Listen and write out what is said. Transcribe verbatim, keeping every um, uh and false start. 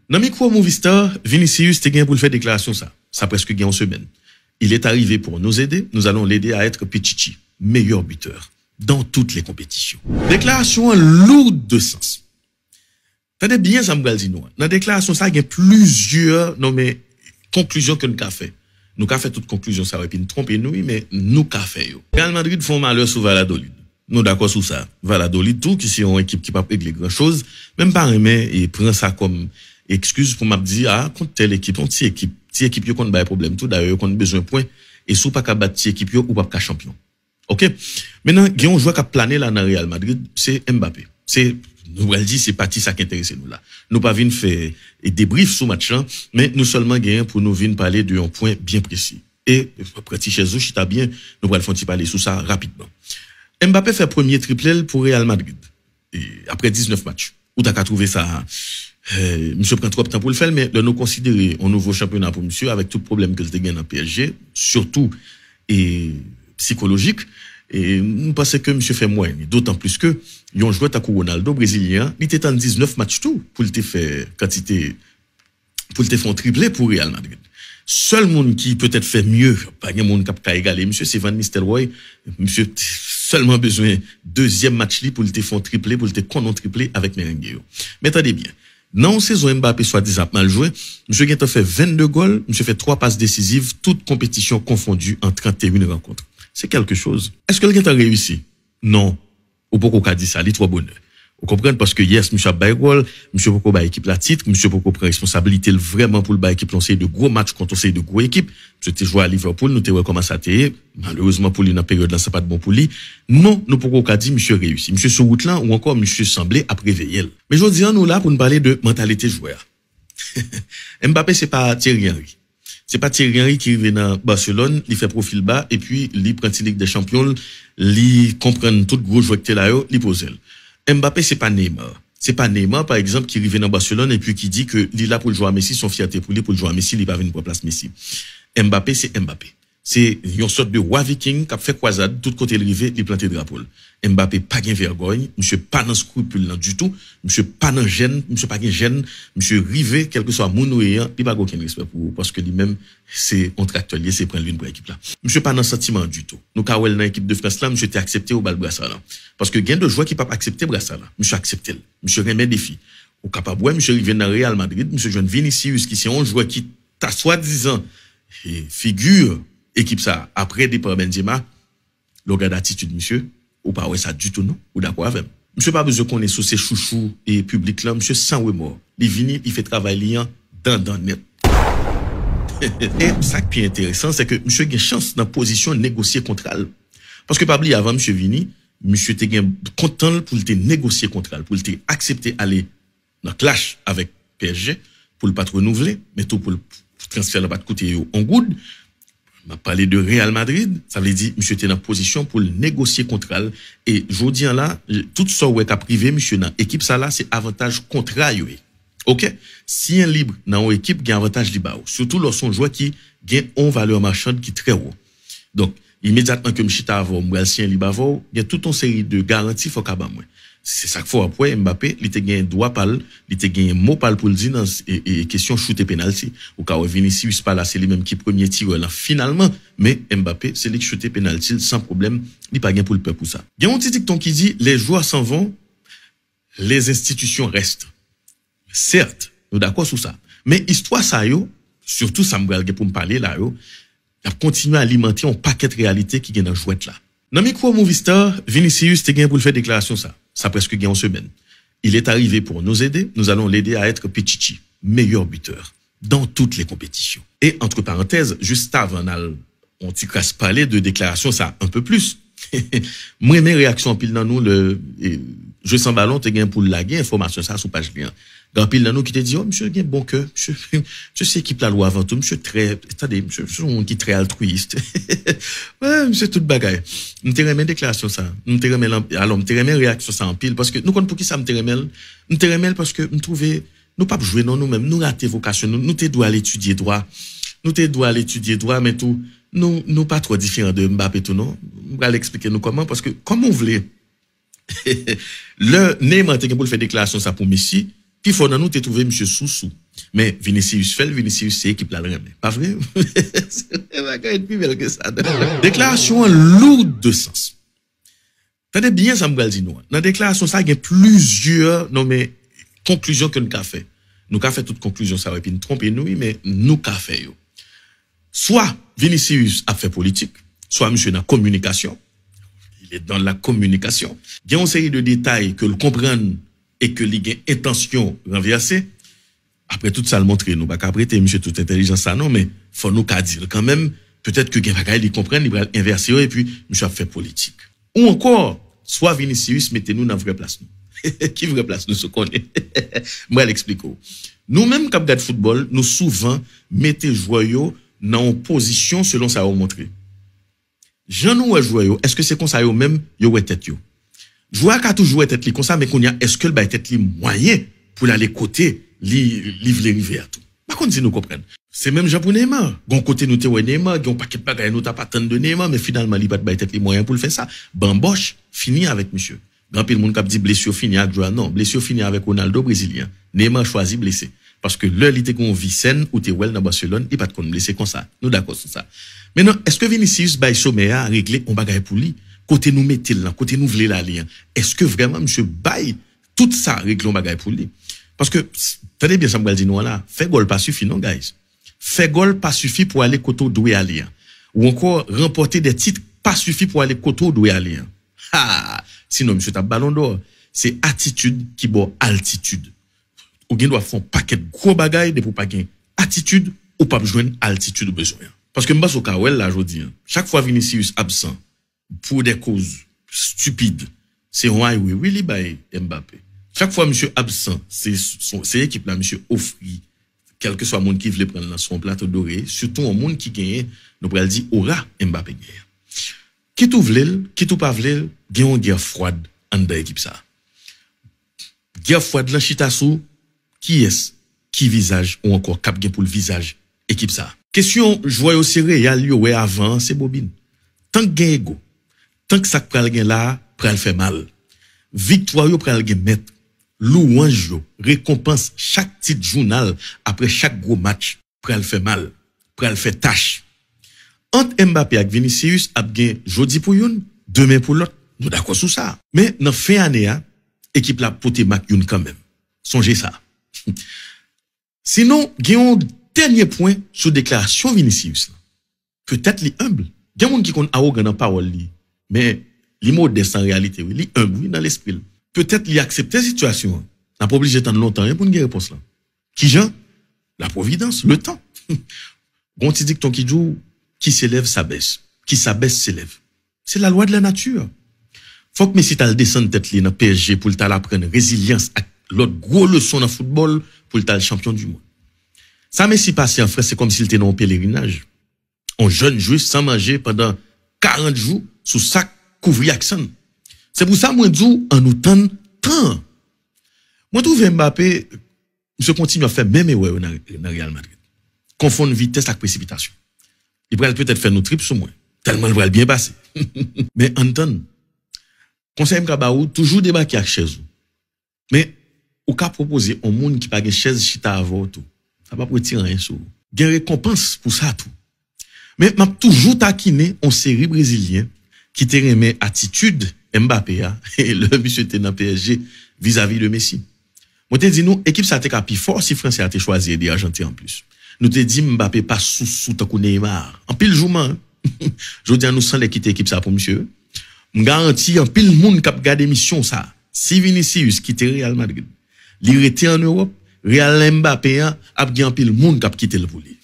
Nan mikwo Movistar, Vinicius te gen pou l fè deklarasyon sa. Sa prèske gen yon semèn. Il est arrivé pour nous aider, nous allons l'aider à être Pichichi, meilleur buteur dans toutes les compétitions. Deklarasyon an lourde de sens. Tande byen sa m pral di nou an. Nan deklarasyon sa, gen plizyè non men konklizyon ke n ka fè. Nou ka fè tout konklizyon sa yo epi n twonpe nou wi, men nou ka fè yo. Real Madrid fè yon malè sou Valladolid. Nou dakò sou sa. Valladolid tou, ki se yon ekip ki p ap regle gran choz, men m pa renmen e pran sa kòm ekskiz pou m ap di, a, kont tèl ekip, yon ti ekip. Ti ekip yo konn bay pwoblèm tou, dayè yo konn bezwen pwen, e si w pa ka bat ti ekip yo, ou p ap ka chanpyon. Oke? Mentnan, gen yon jwè k ap plane la nan Real Madrid, se Mbappé. Se, nou pral di, se pa ti sa k enterese nou la. Nou pa vin fè e debrif sou match lan, men nou sèlman genyen pou nou vin pale de yon pwen byen presi. E pran ti chèz ou, chita byen, nou pral fè yon ti pale sou sa rapidman. Mbappé fè premye triple l pou Real Madrid. E apre diznèf match. Ou ta ka twouve sa, eh, misye pran twòp tan pou l fè l, men lè nou konsidere yon nouvo chanpyona pou misye, avèk tout pwoblèm ke l te gen nan P S G, sitou e sikolojik, e m panse ke misye fè mwayèn li. Dotan plis ke yon jwè tankou Ronaldo, brezilyen an, li te tann diznèf match tou pou l te fè kantite, pou l te fè yon triple pou Real Madrid. Sèl moun ki petèt fè mye, pa gen moun k ap ka egale misye, se Van Nistelrooy. Misye t-, sèlman bezwen dezyèm match li pou l te fè yon triple, pou l te konn yon triple avèk merenge yo. Men tande byen, nan yon sezon Mbappé swadizan ap mal jwe, misye gentan fè vennde gòl, misye fè twa pas desiziv, tout konpetisyon konfondi an trannteyen rankont. Se kèlke choz. Èske l gentan reyisi? Non. Ou poko ka di sa, li twò bonè. Ou konprann? Paske, yes, misye ap bay gòl, misye poko bay ekip la tit, misye poko pran responsablite l vrèman pou l bay ekip la yon seri de gwo match kont yon seri de gwo ekip. Misye te jwe a Liverpool, nou te wè kòman sa te ye. Malerezman pou li, nan peryòd lan, sa pa t bon pou li. Non, nou poko ka di misye reyisi. Misye sou wout lan, ou ankò, misye sanble ap reveye l. Men jodi an, nou la pou n pale de mantalite jwè a. Mbappé se pa Thierry Henry. Se pa Thierry Henry ki rive nan Barcelone, li fè pwofil ba, epi li pran ti Lig dè Chanpyon l, li konprann tout gwo jwè ki te la yo, li poze l. Mbappé se pa Neymar. Se pa Neymar, pa egzanp, ki rive nan Barcelone epi ki di ke li la pou l jwe a Messi, se yon fyète pou li pou l jwe a Messi, li pa vin pran plas Messi. Mbappé se Mbappé. Se yon sòt de wa viking k ap fè kwazad, tout kote l rive, li plante drapo l. Mbappé pa gen vègòy, misye pa nan skripil lan ditou, misye pa nan jèn, misye pa gen jèn, misye rive, kèlkeswa moun ou ye an, li pa gen okenn respè pou ou, paske li menm, se yon traktè l ye, se pran l vin pran ekip la. Misye pa nan santiman an ditou. Nou ka wè l nan ekip de Frans lan, misye te aksepte yo ba l brasa lan. Paske gen de jwè ki p ap aksepte brasa lan, misye aksepte l. Misye renmen defi. Ou kapab wè misye rive nan Real Madrid, misye jwenn Vinicius ki se yon jwè ki ta swadizan e figi ekip sa apre depa Benzema. Lè w gade atitid misye, ou pa wè sa ditou non. Ou dakò avè m? Misye pa bezwen konnen si w se chouchou e piblik lan, misye san remò. Li vini, li fè travay li an dandan nèt. E sa k pi enteresan, se ke misye gen chans nan pozisyon negosye kontra l. Paske pa bliye, avan misye vini, misye te gen kont tan l pou l te negosye kontra l, pou l te aksepte ale nan clash avèk P S G, pou l pa t renouvle, men tou pou l, transfè lan pa t koute yo yon goud. M ap pale de Real Madrid, sa vle di misye te nan pozisyon pou l negosye kontra l. E jodi an la, tout sa w wè k ap rive misye nan ekip sa la, se avantaj kontra yo ye. Oke? Siyen lib nan yon ekip gen avantaj li ba w, sitou lè w se yon jwè ki gen yon valè machann ki trè wo. Donk, imedyatman ke m chita avè w, m pral siyen lib avè w, gen tout yon seri de garanti fò w ka ban mwen. Se sa k fè w ap wè Mbappé, li te gen dwa pa l, li te gen mo pa l pou l di nan e, e, kesyon choute penalti. Ou ka wè Vinicius pa la, se li menm ki premye tirè lan finalman, men Mbappé, se li k choute penalti l san pwoblèm, li pa gen pou l pè pou sa. Gen yon ti dikton ki di, les joueurs s'en vont, les institutions restent. Sèt, nou dakò sou sa. Men istwa sa yo, sitou sa m pral gen pou m pale la yo, y ap kontinye alimante yon pakèt reyalite ki gen nan jwèt la. Nan mikwo Movistar, Vinicius te gen pou l fè deklarasyon sa. Sa prèske gen yon semèn. Il est arrivé pour nous aider, nous allons l'aider à être Pichichi, meilleur buteur dans toutes les compétitions. E, entre parenthèses, jis avan n al yon ti kras pale de deklarasyon sa un peu plus. M renmen reyaksyon anpil nan nou lè e, Je Sans Ballon te gen pou l lage enfòmasyon sa sou paj li an. Gen anpil nan nou ki te di, o, misye gen bon kè, misye, misye se ekip la lwe avan tou, misye trè, tande, misye se yon moun ki trè altwiyis. Wi, misye tout bagay. M te renmen deklarasyon sa. M te renmen, alò, m te renmen reyaksyon sa anpil, paske nou konn poukisa m te renmen l? M te renmen l paske m twouve nou p ap jwe non, nou menm, nou rate vokasyon nou, nou te dwe al etidye dwa. Nou te dwe al etidye dwa, men tou, nou, nou pa twò diferan de Mbappé tou non. M pral eksplike nou kòman, paske kòman w vle, lè Neymar te gen pou l fè deklarasyon sa pou Messi, pifò nan nou te twouve misye sousou. Men Vinicius fè l, Vinicius se ekip la l renmen. Pa vre? Se vre, bagay pi bèl ke sa. Deklarasyon an lourd de sans. Tande byen sa m pral di nou an. Nan deklarasyon sa, gen plizyè non men konklizyon ke nou ka fè. Nou ka fè tout konklizyon sa yo epi n twonpe nou, wi, men nou ka fè yo. Swa Vinicius ap fè politik, swa misye nan kominikasyon. Il est dans la communication. Gen yon seri de detay ke l konprann e ke li gen entansyon ranvèse. Apre tout sa l montre nou, pa ka prete misye tout entèlijans sa non, men fò nou ka di l kanmenm, petèt ke gen bagay li konprann, li pral envèse yo, epi misye ap fè politik. Ou ankò, swa Vinicius mete nou nan vrè plas nou. Ki vrè plas nou, si w konnen? M pral eksplike w. Nou menm k ap gad foutbòl, nou souvan mete jwè yo nan yon pozisyon selon sa yo montre. Jan nou wè jwè yo, èske se konsa yo menm yo wè tèt yo? Jwè a ka toujou wè tèt li konsa, men kounye a, èske l bay tèt li mwayen pou l ale kote li, li vle rive a tou? M pa konn si nou konprann. Se menm jan pou Neymar. Gon kote nou te wè Neymar, gen yon pakèt bagay nou t ap atann de Neymar, men finalman, li pa t bay tèt li mwayen pou l fè sa. Banbòch, fini avèk misye. Gen anpil moun k ap di blesi yo fini ak jwè a. Non, blesi yo fini avèk Ronaldo brezilyen. Neymar chwazi blese. Paske lè li te gen yon vi sèn, ou te wè l nan Barcelone, li pa t konn blese konsa. Nou dakò sou sa. Mentnan, èske Vinicius bay somè a regle yon bagay pou li? Kote nou mete l lan, kote nou vle l ale an? Èske vrèman misye bay tout sa regle yon bagay pou li? Paske, tande byen sa m pral di nou an la, fè gòl pa sifi non, guys. Fè gòl pa sifi pou ale kote w dwe ale an. Ou ankò, ranpòte de tit pa sifi pou ale kote w dwe ale an. Ha! Sinon, misye t ap Balon dò. Se atitid ki ba w altitid. Ou gen dwa fè yon pakèt gwo bagay, depi w pa gen atitid, ou p ap jwenn altitid ou bezwen an. Paske m panse w ka wè l la jodi an. Chak fwa Vinicius absan, pou de koz stipid, se yon highway, wi, li bay Mbappé. Chak fwa misye absan, se, se, se ekip la misye ofri, kèlkeswa moun ki vle pran l nan sou yon plato dore, sitou yon moun ki genyen, nou pral di, ora Mbappé genyen. Kit ou vle l, kit ou pa vle l, gen yon gè fwad anndan ekip sa a. Gè fwad lan chita sou kiyès, ki vizaj ou ankò k ap gen pou l vizaj ekip sa a. Kesyon jwè yo se Real yo wè avan an se bobin. Tank gen ego, tank sa k pral gen la a pral fè mal. Viktwa yo pral gen mèt. Louwanj yo, rekonpans chak tit jounal apre chak gwo match pral fè mal, pral fè tach. Ant Mbappé ak Vinicius ap gen jodi pou youn, demen pou lòt. Nou dakò sou sa. Men nan fen ane a, ekip la ap pote mak youn kanmenm. Sonje sa. Sinon, gen yon dènye pwen sou deklarasyon Vinicius lan. Petèt li enb. Gen moun ki konn awogan nan pawòl li, men li modès an reyalite, wi. Li enb, wi, nan lespri l. Petèt li aksepte sitiyasyon an. N ap oblije tann lontan, wi, pou n gen repons lan. Kijan? La providence, le temps. Gon ti dikton ki di w, qui s'élève s'abaisse, qui s'abaisse s'élève. Se la loi de la nature. Fòk Messi t al desann tèt li nan P S G pou l t al aprann rezilyans ak lòt gwo leson nan foutbòl pou l t al chanpyon di mond. Sa Messi pase an Frans, se kòmsi l te nan yon pelerinaj. Yon jèn jwif san manje pandan karant jou sou sa k kouvri ak sann. Se pou sa mwen di w, ann nou tann tan an. Mwen twouve Mbappé, misye kontinye ap fè menm erè yo nan, nan Real Madrid. Konfonn vitès ak presipitasyon. Li pral petèt fè nou trip sou mwen, tèlman l pral byen pase. Men ann tann. Konsèy m ka ba ou, toujou debake ak chèz ou. Men, ou ka pwopoze yon moun ki pa gen chèz chita avè w tou. Sa p ap retire anyen sou ou. Gen rekonpans pou sa tou. Men m ap toujou takinen yon seri Brezilyen ki te renmen atitid Mbappé a lè misye te nan P S G vizavi de Messi. Mwen te di nou, ekip sa te ka pi fò si Fransè a te chwazi ede Ajanten an plis. Nou te di Mbappé pa sousou tankou Neymar. Anpil jouman, wi. Jodi a nou san lè kite ekip sa pou misye. M garanti anpil moun k ap gade emisyon sa, si Vinicius kite Real Madrid, li rete ann Ewòp, Real Mbappé an ap gen anpil moun k ap kite l pou li.